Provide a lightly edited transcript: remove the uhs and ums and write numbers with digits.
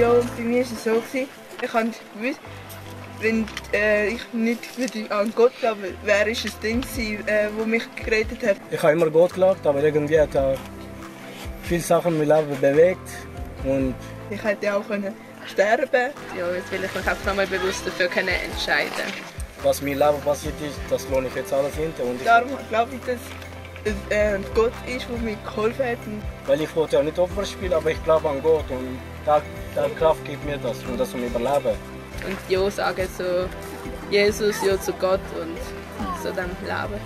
Ja, bei mir war es so. Ich habe gewusst, wenn ich nicht an Gott glaube, wäre es ein Ding gewesen, das mich gerettet hat. Ich habe immer Gott geglaubt, aber irgendwie hat er viele Sachen in meinem Leben bewegt. Und ich hätte auch sterben. Ja, jetzt will ich mich einfach nochmal bewusst dafür entscheiden. Was in meinem Leben passiert ist, das lohne ich jetzt alles hinter. Und darum glaube ich, dass es Gott ist, der mir geholfen hat. Weil ich wollte ja nicht Opfer spielen, aber ich glaube an Gott und die Kraft gibt mir das, um das zu überleben. Und Ja sagen so Jesus, Ja zu Gott und so dem Leben.